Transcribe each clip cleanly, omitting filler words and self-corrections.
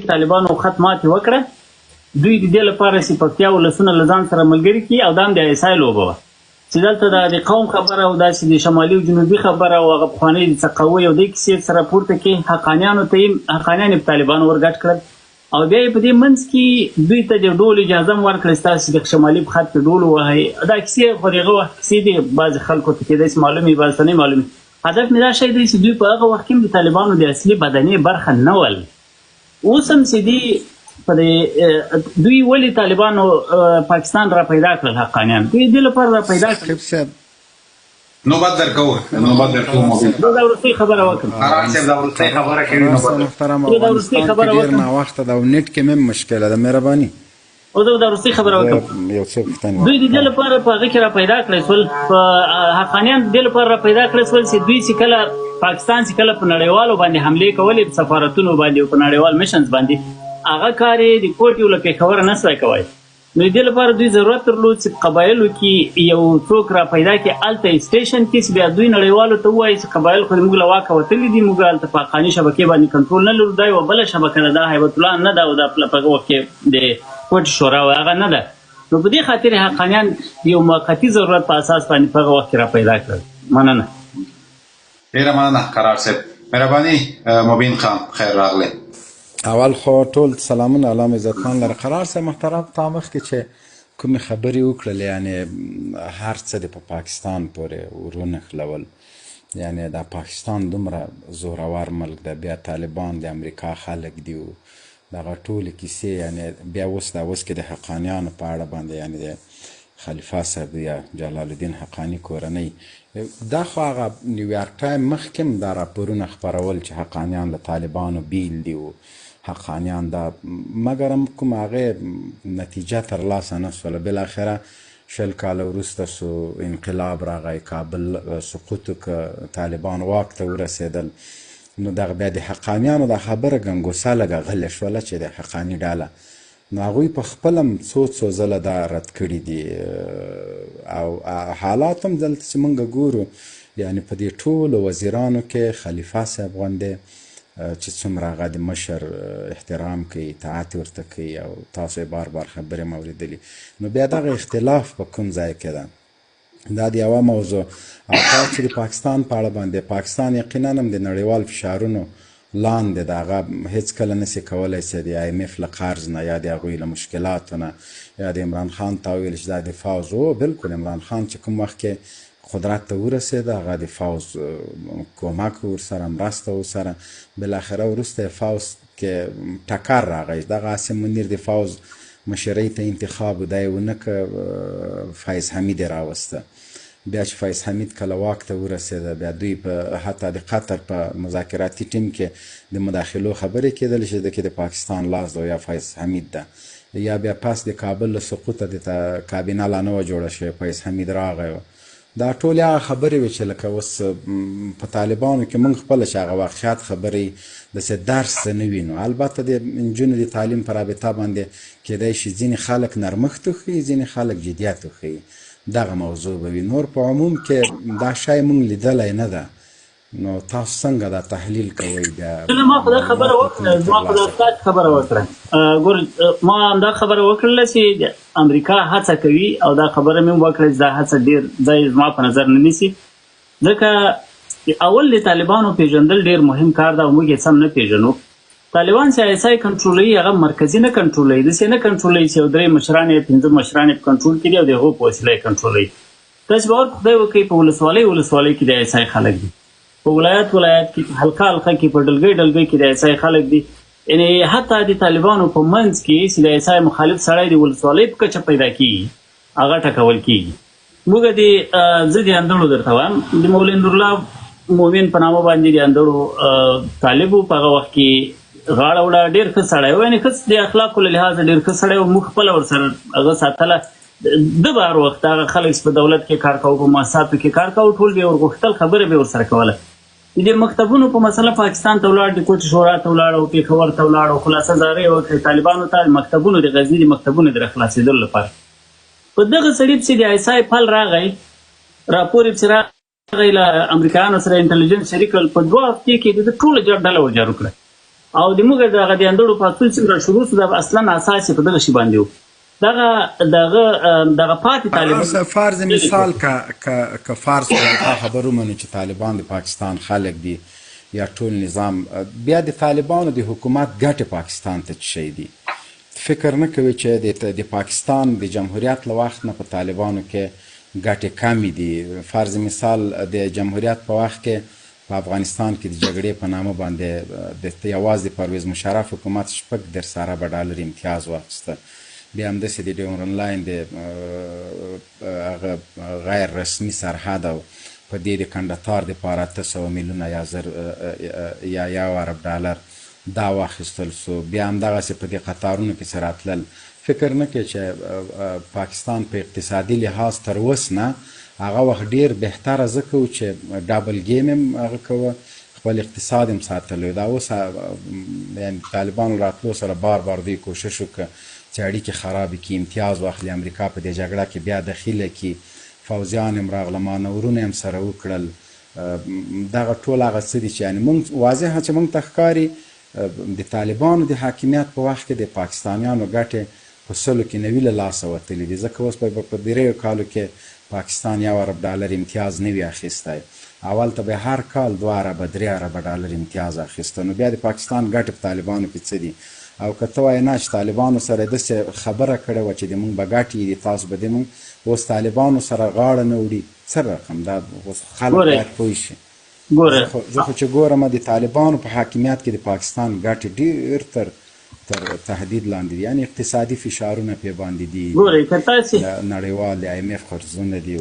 کې طالبانو خط ماتې وکړه، دوی د دې لپاره چې پکتیا ولسونه له ځان سره ملګري کړي او دا هم د آی اس آی لوبه وه چې دلته دا د قوم خبره او داسې د شمالي او جنوبي خبره او هغه پخوانۍ د څقوۍ او دې کیسې سره پورته کې حقانیانو ته یې حقانیان یې په طالبانو ورګډ کړل او بیا یې په دې منځ کې دوی ته د ډول اجازه هم ورکړه چې تاسو د شمالي په خط کې ډول ووهئ. دا کیسې خو د هغه وخت کیسې دي، بعضې خلکو ته کېدای شي معلومې وي، بعضې ته نه معلومې. هدف مې دا شی دی چې دوی په هغه وخت کې هم د طالبانو د اصلي بدنې برخه نه ول. اوس هم چې دي په دې دوی ولې طالبانو پاکستان را پیدا کړل حقانیان دوی دې لپاره را پیدا کړل. ثاقب صاحب نوبت درکو نوبت درکو مبین زه دا وروستۍ خبره وکړم. قرار صاحب دا وروستۍ خبره کوي قرار نوبت صاحب محترم زه دا وروستۍ افغانستان کې خبره ډیر وکړم. ناوخته ده او نت کې مې مشکله ده مهرباني او زه دا وروستۍ خبره زه وکړم. یو څو پوښتنې دوی د دې وکړم. لپاره په هغه کې را پیدا کړی سول، په حقانیان د دې لپاره را پیدا کړی سول چې دوی چې کله پاکستان چې کله په نړیوالو باندې حملې کولې، په سفارتونو باندې او په نړیوال مشنز باندې، هغه کار یې د کوټې او له پېښوره نه سوای کوی. نو د دې لپاره دوی ضرورت درلود چې په قبایلو کې یو څوک را پیدا کړي، هلته یې سټیشن کړي چې بیا دوی نړیوالو ته ووایي چې قبایل خو زموږ له واکه وتلي دي، موږ هلته په حقاني شبکې باندې کنټرول نه لرو. دا یوه بله شبکه ده، دا هیبت الله نه ده او دا په هغه وخت کې د کوټې شورا وه، هغه نه ده. نو په دې خاطر یې حقانیان د یو موقتي ضرورت په اساس باندې په هغه وخت کې را پیدا کړل. مننه. ډیره مننه قرار صاحب مهرباني مبین خان خیر راغلی. اول خو ټول سلامونه علامه عزتمن لره. قرار صاحب محترم تا مخکې چې کومې خبرې وکړلې یعنې هر څه د په پاکستان پورې ورونښلول، یعنې دا پاکستان دومره زورور ملک ده، بیا طالبان د امریکا خلک دي او دغه ټولې کیسې، یعنې بیا اوس دا اوس کې د حقانیانو په اړه باندې یعنې د خلیفه صاحب یا جلال الدین حقاني کورنۍ، دا خو هغه نیویارک ټایم مخکې هم دا راپورونه خپرول چې حقانیان له طالبانو بیل دي او حقانیان دا، مګر هم کومه هغې نتیجه ترلاسه نه سوله. بالاخره 20 کاله وروسته سو انقلاب راغی، کابل سقوط وکړ، طالبان واک ته ورسېدل. نو دغه بیا د حقانیانو دا خبره ګنګوسه لږه غلې شوله چې د حقاني ډله، نو هغوی په خپله هم څو څو ځله دا رد کړي دي. او حالات هم دلته چې مونږ ګورو، یعنی په دې ټولو وزیرانو کې خلیفه صاحب غوندې چې څومره هغه د مشر احترام کوي، اطاعت ورته کوي، او تاسو یې بار بار خبرې هم اورېدلي، نو بیا دغه اختلاف په کوم ځای کې ده؟ دا د یوه موضوع. او تا چې د پاکستان په اړه باندې، پاکستان یقینا هم د نړیوال فشارونو لاندې ده، هغه هیڅ کله نسی کولای چې د آی ایم اف له قرض نه یا د هغوی له مشکلاتو نه یا د عمران خان تا ویل چې دا د فوځ و، بالکل عمران خان چې کوم وخت کې قدرت ته ورسېده هغه د فوځ کومک ورسره، مرسته ورسره، بالاخره وروسته فوځ کې ټکر راغی، دغه عاصم منیر د فوځ مشرۍ ته انتخاب و، دا یې ونه که فیض حمید یې راوسته. بیا چې فیض حمید کله واک ته ورسېده، بیا دوی په حتی د قطر په مذاکراتي ټیم کې د مداخلو خبرې کېدلې چې د کې د پاکستان لاس ده یا فیض حمید ده. یا بیا پس د کابل له سقوطه د کابینه لا نه وه جوړه شوې، فیض حمید راغی. دا ټولې هغه خبرې وې چې لکه اوس په طالبانو کې مونږ خپله چې هغه واقعیت خبرې داسې درس څه نه وینو. البته د نجونو د تعلیم په رابطه باندې کېدای شي ځینې خلک نرمښت وښيي، ځینې خلک جدیت وښيي، دغه موضوع به وي. نور په عموم کې دا شی مونږ لیدلی نه ده. نو تاسو څنګه دا تحلیل کوئ؟ بیا نه، ما خو دا خبره وکړه، ما خو دا ستاسو خبره وکړه. ګور، ما همدا خبره وکړله چې امریکا هڅه کوي، او دا خبره مې وکړه چې دا هڅه ډېر ځای زما په نظر نه نیسي، ځکه اول د طالبانو پېژندل ډېر مهم کار ده او موږ یې سم نه پېژنو. طالبان چې آی اس آی کنټرولوي، هغه مرکزي نه کنټرولوي، داسې نه کنټرولوي چې یو درې مشران یې، پنځه مشران یې په کنټرول کې دي او د هغو په وسیله یې کنټرولوي. تاسو باور په خدای وکړئ، په ولسوالۍ ولسوالۍ کې د آی اس آی خلک دي، په ولایت ولایت کې، په حلقه حلقه کې، په ډلګۍ ډلګۍ کې د آی اس آی خلک دي. یعنی حتی د طالبانو په منځ کې چې د آی اس آی مخالف سړی د ولسوالۍ په کچه پیدا کیږي، هغه ټکول کیږي. موږ د زه د اندړو درته وایم، د مولوي نورالله مومن په نامه باندې د اندړو طالب و، په هغه وخت کې غاړه وړه، ډېر ښه سړی و، یعنې ښه د اخلاقو له لحاظه ډېر ښه سړی و. موږ خپله ورسره هغه ساتله. ده به هر وخت هغه خلک چې په دولت کې کار کاوه، په مؤسساتو کې کار کاوه، ټول به یې ورغوښتل، خبره به یې ورسره کوله. د دې مکتبونو په مسله پاکستان ته ولاړ، د کوټې شورا ته ولاړ او پېښور ته ولاړ او خلاصه زارۍ یې وکړې طالبانو ته، مکتبونو د غزني د مکتبونو د راخلاصېدلو لپاره. په دغه سړي پسې د آی اس آی پل راغی، راپور یې پسې راغی، له امریکایانو سره انټلیجنس شریک کړل، په 2 هفتې کې د ده ټوله ډله ورجارو کړه. او د موږ دغه د اندړو پاڅون چې را شروع شو، دا اصلا اساس یې په دغه شي باندې و. دغه دغه دغه پاتې طالبان، فرض مثال، که فرض کړو، دا خبر ومنو چې طالبان د پاکستان خلک دي یا ټول نظام، بیا د طالبانو د حکومت ګټې پاکستان ته څه شی دي؟ فکر نه کوي چې د پاکستان د جمهوریت له وخت نه په طالبانو کې ګټې کمې دي؟ فرض مثال، د جمهوریت په وخت کې په افغانستان کې د جګړې په نامه باندې د یوازې پرویز مشرف حکومت 36 اربه ډالر امتیاز واخیسته. بیا همداسې د ډیورنډ لاین، د هغه غیر رسمي سرحد، او په دې د کنډتار دپاره 800 میلیونه یا زر یا 1 ارب ډالر دا واخیستل سو. بیا همدغسې په دې قطارونو کې څه راتلل. فکر نه کوي چې پاکستان په اقتصادي لحاظ تر اوس نه هغه وخت ډیر بهتره ځکه و چې double game هم هغه کوه، خپل اقتصاد هم ساتلی. دا اوس یعنی طالبانو راتلو سره بار بار دوی کوشش وکړ چې اړیکې خرابې کړي، امتیاز واخلي، امریکا په دې جګړه کې بیا دخیله کړي. فوځیان هم راغله، مانورونه هم سره وکړل. دغه ټول هغه څه دي چې یعنی مونږ واضحه چې مونږ ته ښکاري، د طالبانو د حاکمیت په وخت کې د پاکستانیانو ګټې په 90% له لاسه وتلې دي، ځکه اوس په 3 کالو کې پاکستان 1 ارب ډالر امتیاز نه وي اخیستی. اول ته به هر کال 2 اربه، 3 اربه ډالر امتیاز اخیسته. نو بیا د پاکستان ګټې په طالبانو کې څه دي؟ او که ته وایې نه چې طالبانو سره داسې خبره کړې وه چې د مونږ به ګټې دي، تاسو به د مونږ اوس طالبانو سره غاړه نه وړي، څه رقم دا اوس خلک باید پوه شي. ګوره. زه خو چې ګورم، د طالبانو په حاکمیت کې د پاکستان ګټې ډېر تر تهدید لاندې دي، یعنی اقتصادي فشارونه پې باندې دي. ګورئ، که تاسې نړیوال د IMF قرضونه دي.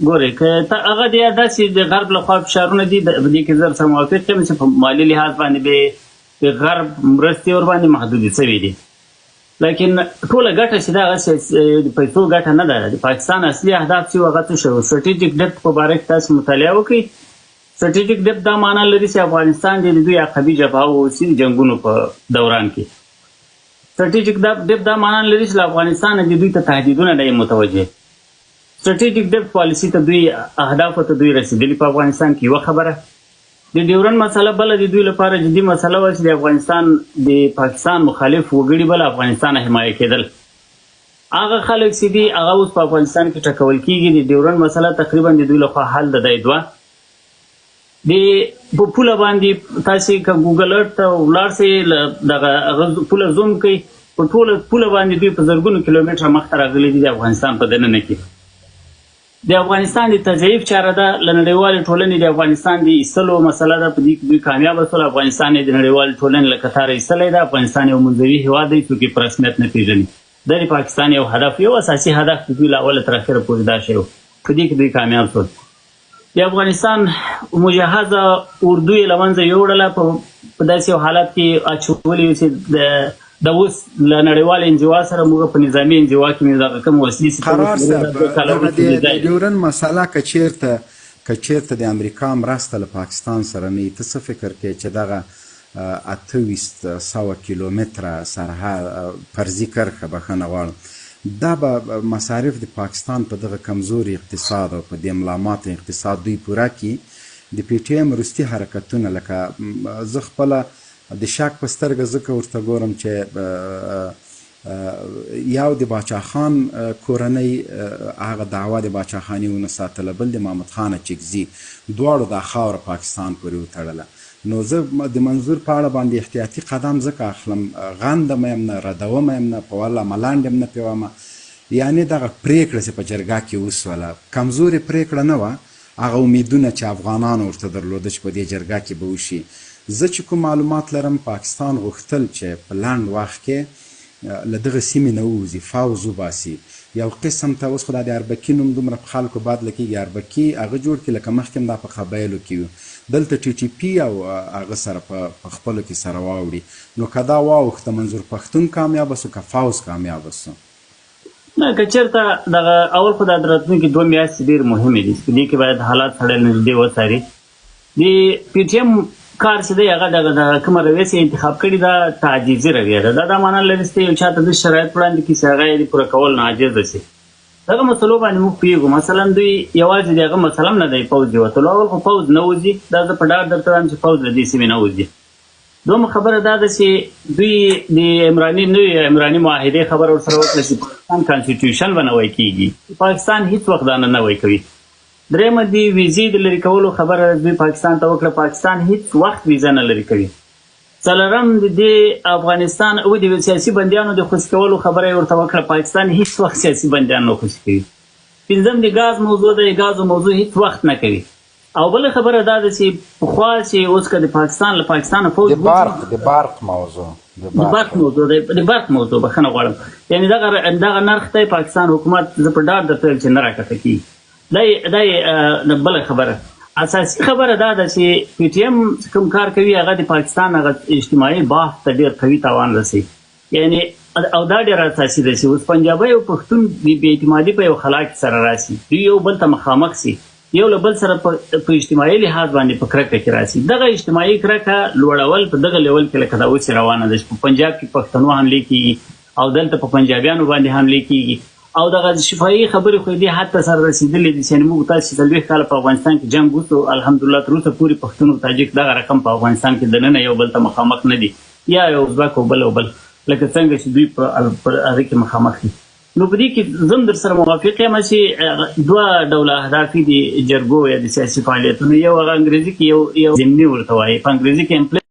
ګورئ، که هغه دی داسې د غرب لخوا فشارونه دي، په دې کې زه سره موافق یم چې په مالي لحاظ باندې به د غرب مرستې ورباندې محدودې سوې دي، لیکن ټوله ګټه چې دا د پیسو ګټه نه ده. د پاکستان اصلي اهداف چې هغه څه شو، strategic depth په باره کې تاسو مطالعه وکړئ. strategic depth دا معنا لري چې افغانستان دې د دوی عقبي جبهه واوسي د جنګونو په دوران کې. strategic depth دا معنا لري چې له افغانستان دې دوی ته تهدیدونه نه متوجه. strategic depth policy ته دوی، اهدافو ته دوی رسیدلي په افغانستان کې، یوه خبره. د ډیورن مسله بله د دوی لپاره جدي مسله وه چې د افغانستان د پاکستان مخالف وګړي به له افغانستانه حمایه کېدل. هغه خلک چې دي، هغه اوس په افغانستان کې ټکول کېږي. د ډیورن مسله تقریبا د دوی لخوا حل ده. دی دوه د په پوله باندې تاسې که Google Earth ته ولاړ سئ، له دغه هغه پوله zoom کړئ، په ټوله پوله باندې دوی په زرګونو کیلومتره مخته راغلي دي. د افغانستان په دننه کې د افغانستان د تضعیف چاره ده، له نړیوالې ټولنې د افغانستان د ایستلو مسله ده. په دې کې دوی کامیابه شول. افغانستان یې د نړیوالې ټولنې له کتاره ایستلی ده. افغانستان یو منزوي هیواد دی، څوک یې په رسمیت نه پیژني. دا د پاکستان یو هدف، یو اساسي هدف د دوی له اوله تر اخره پورې دا شی و. په دې کې دوی کامیاب شول. د افغانستان مجهزه اردو یې له منځه یوړله، په داسې یو حالت کې اچولې چې د اوس له نړیوال انزوا سره موږ په نظامي انزوا کې دغه کوم وسلې چې قرار صاحب، دغه د ډیورن مسله، که چیرته د امریکا مرسته له پاکستان سره نه، ته څه فکر کوې چې دغه 2800 کیلومتره سرحد، فرضي کرښه، بخښنه غواړم، دا به مصارف د پاکستان په دغه کمزوري اقتصاد او په دې ملامات اقتصاد دوی پوره کړي؟ د PTM وروستي حرکتونه، لکه زه خپله د شک په سترګه ځکه ورته ګورم چې یو د باچا خان کورنۍ هغه دعوه د باچا خاني ونه ساتله، بل د محمد خان اچکزي، دواړو دا خاوره پاکستان پورې وتړله. نو زه د منظور په اړه باندې احتیاطي قدم ځکه اخلم، غندم یې هم نه، ردوم یې هم نه، په والله ملنډ هم نه پیومه. یعنی دغه پریکړه چې په جرګه کې وسوله، کمزورې پریکړه نه وه. هغه امیدونه چې افغانانو ورته درلوده چې په دې جرګه کې به وشي، زه چې کوم معلومات لرم، پاکستان غوښتل چې په لنډ وخت کې له دغه سیمې نه ووځي، فوځ وباسي، یو قسم ته اوس خو دا د اربکي نوم دومره په خلکو بد لګېږي، اربکي هغه جوړ کړي لکه مخکې هم دا په قبایلو کې وي، دلته TTP او هغه سره په خپلو کې سره واوړي. نو که دا واوښته، منظور پښتون کامیابه سو که فوځ کامیابه سو؟ نه، که چېرته دغه اول خو دا د راتلونکي 2 میاشتې ډېر مهمې دي. په دې کې باید حالات سړی نږدې وڅاري. د PTM کار چې دی، هغه دغه د کومه رویه چې انتخاب کړې ده، تعجیزي رویه ده. دا دا معنا لري چې یو چاته د شرایط وړاندې کړي چې هغه یې پوره کول نه عاجز شي. دغه مسلو باندې موږ پوهېږو. مثلا دوی یوازې د هغه مسله نه دی، پوځ دی وتلو. اول خو پوځ نه وځي. دا زه په ډاډ درته وایم چې پوځ له دې سیمې نه وځي. دومه خبره دا ده چې دوی د عمراني نوې عمراني معاهدې خبره ورسره وکړه چې پاکستان کانسټیټیوشن به نوی کیږي، پاکستان هیڅ وخت دا نه نوی کوي. درېیمه د ویزې د لرې کولو خبره دوی پاکستان ته وکړه، پاکستان هیڅ وخت ویزه نه لرې کوي. څلورم د دې افغانستان او د سیاسي بندیانو د خوشي کولو خبره یې ورته وکړه، پاکستان هیڅ وخت سیاسي بندیان نه خوشي کوي. پنځم د ګاز موضوع ده، ګازو موضوع هیڅ وخت نه کوي. او بله خبره دا ده چې پخوا چې اوس که د پاکستان له پاکستانه فوج د برق د برق موضوع د برق موضوع د برق موضوع بخښنه غواړم، یعنی دغه دغه نرخ ته پاکستان حکومت زه په ډاډ درته وایم چې نه راکښته کیږي. دا دا بله خبره. اساسي خبره دا ده چې پي ټي ایم کوم کار کوي هغه د پاکستان هغه اجتماعي بافت ته ډیر قوي تاوان رسوي، یعنی او دا ډیره اساسي ده چې اوس پنجابی او پښتون د بې اعتمادي په یو خلا کې سره راسي، دوی یو بل ته مخامخ سي، یو له بل سره په اجتماعي لحاظ باندې په کرکه کې راسي. دغه اجتماعي کرکه لوړول په دغه لیول کې لکه دا اوس روانه ده چې په پنجاب کې پښتنو حملې کیږي او دلته په پنجابیانو باندې حملې کیږي، او دغه شفاهي خبرې خو دې حد ته سره رسېدلې دي چې یعنې موږ تاسو 40 کاله په افغانستان کې جنګ وشو، الحمدلله تر اوسه پورې پښتون او تاجک دغه رقم په افغانستان کې دننه یو بل ته مخامخ نه دي، یا یو ازبک او بل او بل لکه څنګه چې دوی په هغه کې مخامخ دي. نو په دې کې زه هم درسره موافق یم چې دوه ډوله اهداف دي جرګو یا د سیاسي فعالیتونو، یو هغه انګریزي کې یو ضمني ورته وایي، په انګریزي کې